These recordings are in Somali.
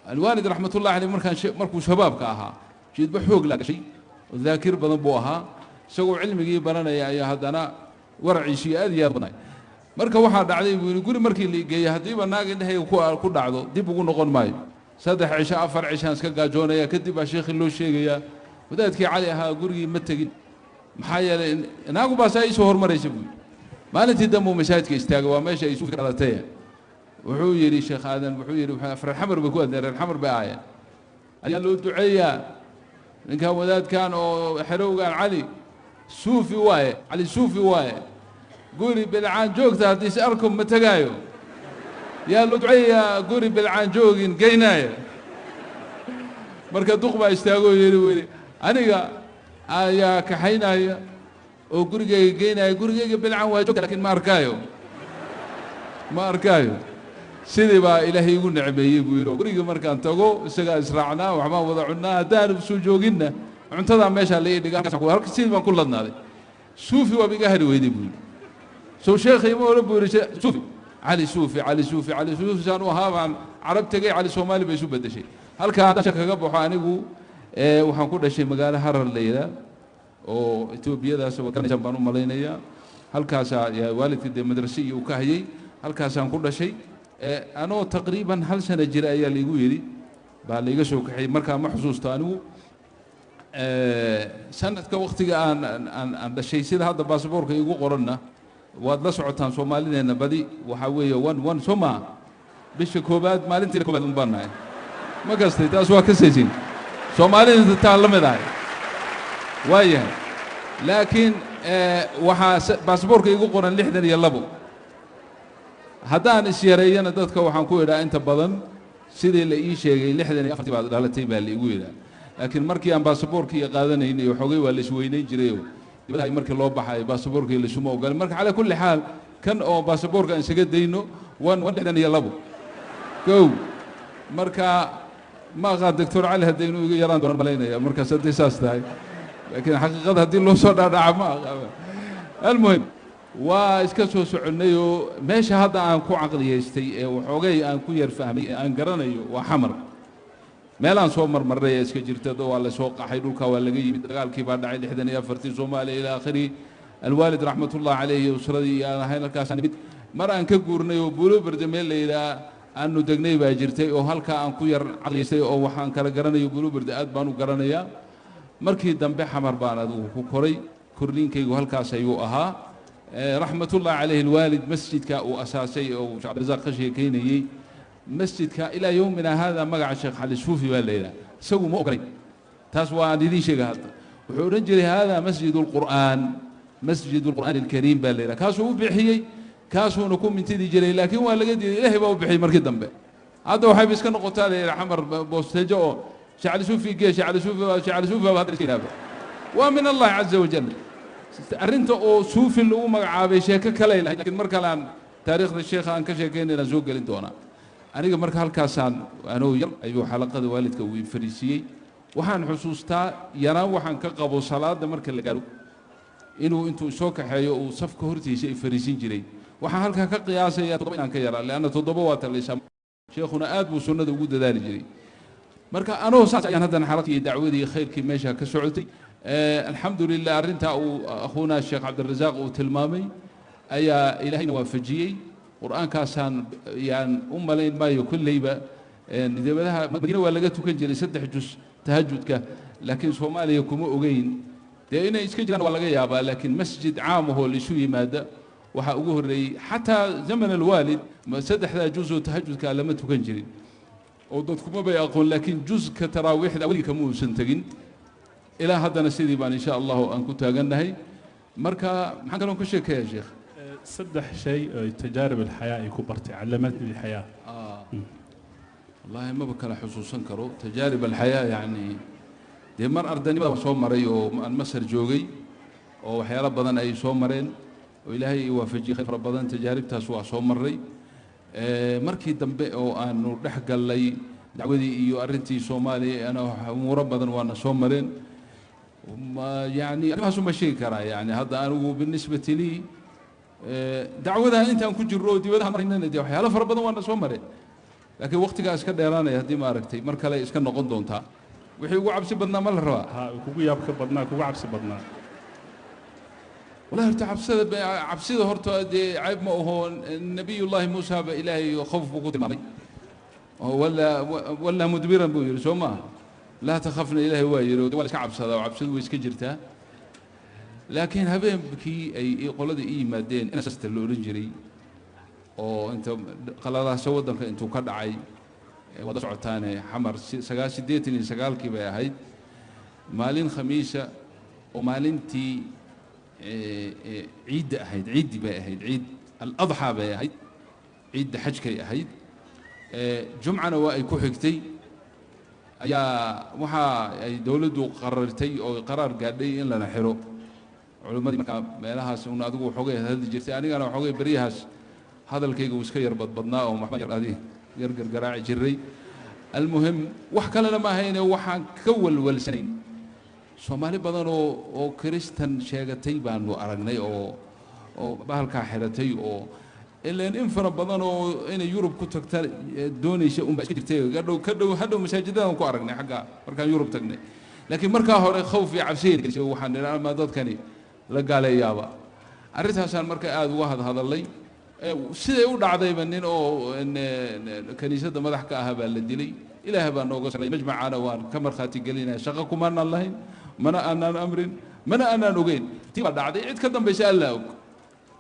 Alwaalid raxmatullahi caleyh markaan markuu shabaabka ahaa jiidba xoog laa gashay oo daakir badan buu ahaa, isagoo cilmigii baranaya ayaa haddana waraciisii aad iyo aad badnay. Marka waxaa dhacday buu yidhi, guri markii la geeyey haddiiba naag indhahayga ku dhacdo dib ugu noqon maayo, 3 cisho 4 cishaan iska gaajoonaya, kadib baa sheekhii loo sheegayaa wadaadkii Cali ahaa gurigii ma tegin, maxaa yeelay naagu baasaa iisoo hormaraysa buu yidhi. Maalintii dambe uu masaajidka istaagay, waa meesha ay suufi ka dhalatay. Wuxuu yidhi Sheekh Aadan, wuxuu yidhi reer Xamar bay ku adleen, reer Xamar bay ahaayeen, ayaa loo duceeyaa ninkan wadaadkan oo xerowgan Cali Suufi waaye, Cali Suufi waaye, guri bilcaan joogta haddii is arko ma tegaayo, yaa loo duceeyaa guri bilcaan joogin geynaaya. Marka duq baa istaagoo yidhi, wuu yidhi aniga ayaa kaxaynaya oo gurigayga geynaya, gurigayga bilcaan waa joogta lakin ma arkaayo, ma arkaayo. Sidii baa Ilaahay igu necmeeyey buu yidhi, gurigii markaan tago isagaa israacnaa, waxbaan wada cunnaa, haddaanu soo jooginna cuntadaa meeshaa la ii dhigaa, halka sidii baan ku ladnaaday. Suufi waaba iga hari weyday buu yidhi. Soo sheekhay ma odhan buu yidhi Suufi, Cali Suufi, Cali Suufi, Cali Suufi saan u ahaa baan Carab tegey, Cali Soomaali bay isu beddeshay. Halkaa haddaan sheekh kaga baxo, anigu waxaan ku dhashay magaalo Harar la yidhaah oo Etoobiyadaas garanaysaan baan u malaynayaa. Halkaasaa waalidka dee madrase iyo uu ka hayay, halkaasaan ku dhashay. Anoo taqriiban 1 sano jira ayaa laigu yidhi baa laiga soo kaxeeyey. Markaa ma xusuusto anigu sanadka waktiga aan dhashay, sida hadda baasaboorka iigu qoranna waad la socotaan. Soomaalideenna badi waxaa weeye 1 1 soo maa, bisha koobaad maalintii koobaad un baan nahay, ma kastay taas waa kasaysin, Soomaalida taa la mid ahay waa yahay. Laakiin waxaa baasaboorka iigu qoran 62. Haddaan isyareeyana dadka waxaan ku idhaa inta badan sidii la ii sheegay 64-tii baad dhalatay baa la igu yidhaa, laakiin markii aan baasaboorkii qaadanaynay waxoogay waa la isweynayn jirayoo dibadaha markii loo baxay baasaboorkii laisuma ogolin. Marka calaa kulli xaal kan oo baasaboorka aan isaga dayno 1 1 62 kow. Marka ma aqaan Doctor Cali hadda inuu iga yaraan doona malaynaya markaas haddii saas tahay, laakiin xaqiiqada haddii loo soo dhaadhaca ma aqaan. Almuhim waa iska soo soconnay oo meesha hadda aan ku caqliyaystay ee waxoogay aan ku yar fahmay ee aan garanayo waa Xamar. Meelaan soo marmarnay ee iska jirta, waa la soo qaxay, dhulkaa waa laga yimid, dagaalkii baa dhacay 64-tii Soomaaliya ilaa aakhirihi. Alwaalid raxmatullahi caleyhi usradii iyo aan ahayn halkaasaan nimid. Mar aan ka guurnay oo Buulo Berde meel la yidhaha aanu degnay baa jirtay oo halkaa aan ku yar caqliyaystay oo waxaan kala garanayo Buulo Berde aad baan u garanayaa. Markii dambe Xamar baan adigu ku koray, korliinkaygu halkaas ayuu ahaa. Raxmatullahi caleyhi alwaalid masjidka uu asaasay oo Sheekh Cabdirasaaq ka sheekeynayey, masjidka ilaa yowmina hada magaca Sheekh Cali Suufi baa la yidhaha, isagu ma ogolay taas, waa aan idiin sheega. Hadda wuxuu odhan jiray hada masjid alqur'aan, masjid alqur'aan alkariim baa la yidhaha, kaasuu u bixiyey, kaasuuna ku mintidi jiray, laakiin waa laga diiday, Ilaahay baa u bixiyey markii dambe. Hadda waxayba iska noqotaa la yidhaha Xamar boosteejo oo Sheekh Cali Suufi gee, Sheekh Cali Suufi, Sheekh Cali Suufi baa hadda iska yidhahda. Waa min Allahi caza wajal arrinta oo suufi lagu magacaabay, sheeko kaley lahayd, lakiin mar kale aan taariikhda sheekha aan ka sheekaynayna soo gelin doonaa aniga. Marka halkaasaan anoo yar ayuu xalaqada waalidka uu fariisiiyey. Waxaan xusuustaa yaraan waxaan ka qabo salaada marka la gaaro inuu intuu soo kaxeeyo uu safka hortiisa i fariisin jiray. Waxaan halkaa ka qiyaasaya 7 inaan ka yaraa, leanna 7 waa talaysaa. Sheekhuna aad buu sunnada ugu dadaali jiray. Marka anoo saas ayaan haddana xalaqii iyo dacwadii khayrkii meesha ka socotay. Alxamdu lilah, arrintaa uu akhuuna Sheekh Cabdirasaaq uu tilmaamay ayaa Ilaahayna waafajiyey. Qur-aankaasaan yaan u malayn maayo kolleyba dibadaha Madiina waa laga tukan jiray 3 jus tahajudka, laakiin Soomaaliya kuma ogeyn, dee inay iska jiraan waa laga yaabaa, laakiin masjid caam ahoo laisu yimaada waxaa ugu horreeyey xataa zaman alwaalid 3-daa juz oo tahajudka lama tukan jirin oo dadkuma bay aqoon, laakiin juzka taraawiixda weligii kama uusan tegin. Ilaa haddana sidii baan insha allahu aan ku taagannahay. Marka maxaan kaloon ka sheekeeyaa sheekh? 3 shay oo tajaarib alxayaa ay ku bartay, calamatni alxayaa. Wallahi maba kala xusuusan karo tajaarib alxayaa, yacni dee mar ardaynimada soo maray oo aan Masar joogay oo waxyaalo badan ay soo mareen oo Ilaahay i waafajiyey khayr fara badan, tajaaribtaas waa soo maray. Markii dambe oo aanu dhex gallay dacwadii iyo arrintii Soomaaliya ana umuuro badan waana soo mareen. Yani arrimahaasu ma sheegi karaa, yani hadda anigu binisbati lii dacwadaha intaan ku jirro oo dibadaha maraynana dee waxyaalo fara badan waana soo mareen. Laakiin waqtigaa iska dheeraanaya haddii ma aragtay mar kale iska noqon doontaa. Wixii ugu cabsi badnaa ma la rabaa? Ha, kugu yaabka badnaa, kugu cabsi badnaa. Wallahi horta cabsida horta dee cayb ma aho. Nabiyullaahi Muusa ba Ilaahay khawf buu ku tilmaamay oo wala mudbiran buu yidhi, soo maaha? Laa takhafna Ilaahay waa yidhi. Waa la iska cabsadaa oo cabsidu way iska jirtaa. Laakiin habeenkii ay qoladii i yimaadeen inasta la odhan jiray oo inta qaladaasa waddanka intuu ka dhacay wada socotaane Xamar 89-kii bay ahayd, maalin Khamiisa oo maalintii ciidda ahayd, ciiddi bay ahayd, ciid aladxaa bay ahayd, ciidda xajkay ahayd, jumcana waa ay ku xigtay, ayaa waxa ay dowladdu qarartay oo qaraar gaadhay in lana xiro culimmadii. Markaa meelahaas un adigu waxoogay hadli jirtay, anigana waxoogay beryahaas hadalkayga uu iska yar badbadnaa oo waxba yar adi yar gargaraaci jiray. Almuhim, wax kalena ma ahayne, waxaan ka walwalsanayn Soomaali badan oo Kiristan sheegatay baanu aragnay oo bahalkaa xiratay, oo ileen in fara badan oo inay Yurub ku tagta doonaysa unbaa iska jirtay. Gadhow ka dhow hadhow masaajidadaan ku aragnay xagga markaan Yurub tagnay. Laakiin markaa hore khawf iyo cabsi gelisay. Waxaan nidhi ama dadkani la gaaleeyaaba. Arrintaasaan marka aada uga hadhadalay. Siday u dhacdayba nin oo kaniisadda madax ka ahaa baa la dilay. Ilaah baa nooga saray. Majmacana waan ka markhaati gelinaya, shaqo kumaanaan lahayn, mana aanaan amrin, mana aanaan ogeyn. Tii baa dhacday, cid ka dambaysa Allaa og.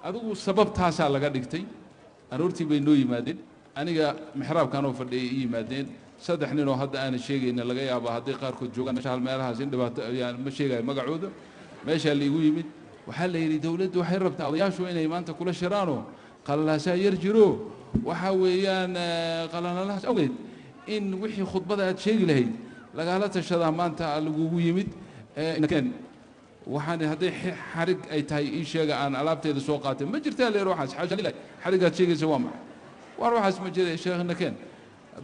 Adigu sababtaasaa laga dhigtay. Aroortii bay noo yimaadeen, aniga mixraabkanoo fadhiyay ii yimaadeen saddex nin oo hadda aanan sheegayna, laga yaaba hadday qaarkood joogaan meesha hal meelahaas in dhibaato ayaan ma sheegayo magacooda. Meeshaa la igu yimid, waxaa la yidhi dowladdu waxay rabtaa odayaashu inay maanta kula shiraanoo qalalaasaa yar jiro. Waxaa weeyaan qalalalahaas awgeed in wixii khudbada aad sheegi lahayd lagala tashadaa maanta lagugu yimid. Inakeen waxaan hadday xarig ay tahay ii sheega, aan alaabteeda soo qaatay. Ma jirtaa leer waxaas, xaasha lillahi, xarigaad sheegaysa waa maxay? Waar waxaas ma jira, sheekh nakeen.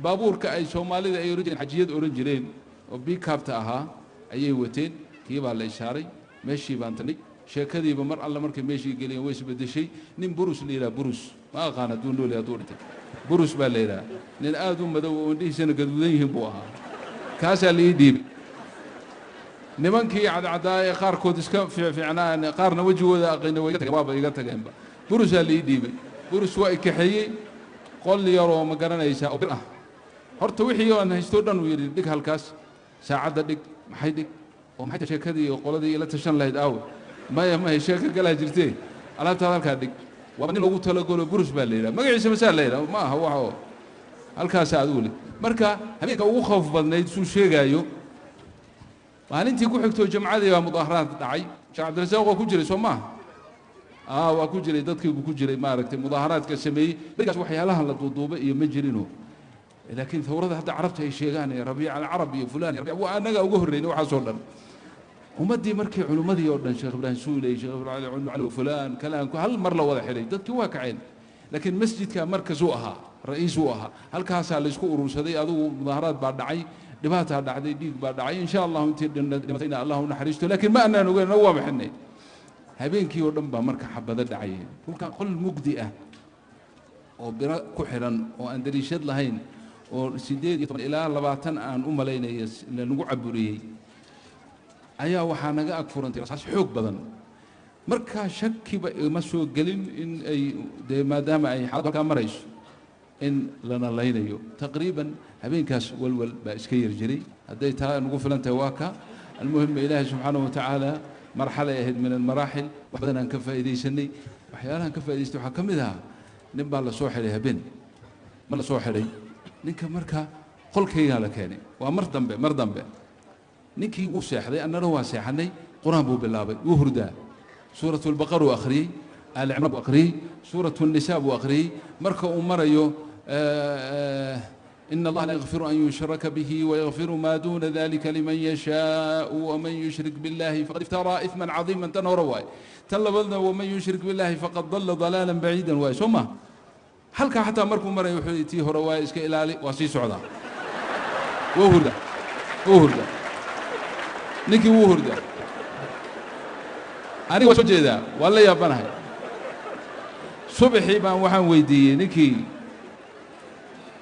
Baabuurka ay Soomaalida ay oran jireen xajiyad oran jireen oo bikaabta ahaa ayay wateen. Kii baa la ishaaray, meeshii baan tagnay. Sheekadiiba mar alle markay meeshii geliyeen way isbedeshay. Nin Burus la yidhaha, Burus ma aqaan hadduu nool yahay hadduu dhintay, Burus baa la yidhaha, nin aad u madow oo indhihiisana gaduudan yihiin buu ahaa. Kaasaa la ii dhiibay. Nimankii cadcadaa ee qaarkood iska fiicnaa, qaarna wejigooda aqayna, way iga tageen, waaba iga tageenba. Burusaa la ii dhiibay. Burus waa i kaxeeyey qol yaroo ma garanaysaa oo bir ah. Horta wixii aan haysto dhan uu yidhi dhig halkaas, saacadda dhig, maxay dhig, oo maxay sheekadii iyo qoladii ila tashan lahayd aawe? Maya maya, sheeko galaa jirtee, alaabtaada halkaa dhig. Waa nin loogu talagalo, Burus baa la yidhaha magaciisa, masaa la yidhaha, ma aha wax oo halkaasa adigu le. Marka habeenka ugu khawf badnayd suu sheegaayo, maalintii ku xigtoo jamcadii baa mudaaharaad dhacay. Sheekh Cabdirasaaq waa ku jiray, soo maaha? Waa ku jiray, dadkii buu ku jiray maaragtay mudaaharaadka sameeyey. Berigaas waxyaalahan la duuduubay iyo ma jirino. Laakiin thawrada hadda Carabta ay sheegaan ee Rabiic alcarab iyo fulaan waa annaga uga horreynay waxaasoo dhan. Ummaddii markii culimmadii oo dhan, Sheekh Ibraahim Suuley, Sheekh Ibraahim Cali, fulaan kalaan, hal mar la wada xidhay, dadkii waa kaceen. Laakiin masjidka markas uu ahaa, ra'iis uu ahaa, halkaasaa la isku urursaday. Adigu mudaaharaad baa dhacay, dhibaataa dhacday, dhiig baa dhacay. Insha Allahu intii dhimatayna Allah u naxariisto. Laakiin ma annaan ogeyn, waa bixinay. Habeenkii oo dhan baa marka xabado dhacayeen. Dhulka qol mugdi ah oo biro ku xidhan oo aan dariishad lahayn oo 18 ilaa 20 aan u malaynaya lanagu caburiyey ayaa waxaa naga ag furantay rasaas xoog badan. Markaa shakiba ima soo gelin in ay dee maadaama ay xaaladdu halkaa marayso in lana laynayo. Taqriiban habeenkaas walwal baa iska yar jiray. Hadday taa nagu filan tahay waa ka. Almuhim, Ilaahay subxaanahu watacaala marxalay ahayd min almaraaxil, wax badan aan ka faa'iidaysanay. Waxyaalahan ka faa'idaystay waxaa ka mid ahaa nin baa la soo xidhay habeen. Ma la soo xidhay ninka, marka qolkaygaa la keenay. Waa mar dambe, mar dambe ninkii wuu seexday, annana waa seexanay. Qur-aan buu bilaabay, wuu hurdaa. Suuratu lbaqar uu akhriyey, Aali Cimraan buu akhriyey, Suuratu Nisa buu akhriyey. Marka uu marayo ina Allaha laa yakfiru an yushraka bihi wayakfiru maa duuna dalika liman yashaau waman yushrik billahi faqad iftaraa ithman cadiiman. Tan hore waaye, tan labadna waman yushrik billahi faqad dalla dalaalan baciidan waaye, soo ma? Halkaa xataa markuu marayo wuxuu yidhi tii hore waaye, iska ilaali. Waa sii socdaa, wuu hurdaa, wuu hurdaa ninkii, wuu hurdaa. Aniga waa soo jeedaa, waan la yaabanahay. Subaxii baan waxaan weydiiyey ninkii.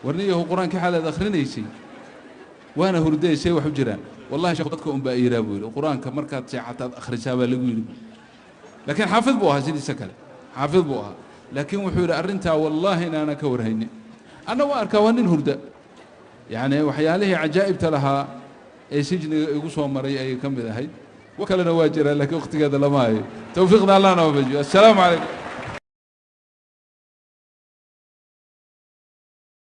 Warniyahu, Qur-aankii xalaad akhrinaysay waana hurdaysay, wax u jiraan? Wallahi sheekhu, dadka unbaa iiraa, buu yidhi, Qur-aanka markaad seexataad akhrisaa baa lagu yidhi. Laakiin xaafid buu ahaa, sidiisa kale xaafid buu ahaa. Laakiin wuxuu yidhi, arrintaa wallaahi inaanan ka warhaynin, anna waa arkaa waa nin hurda. Yacni waxyaalihii cajaa'ibta lahaa ee sijniga igu soo maray ayay ka mid ahayd. Wa kalena waa jiraa, laakiin waqtigeeda lama hayo. Towfiiqda Allahna waafajiyo. Assalaamu calaykum.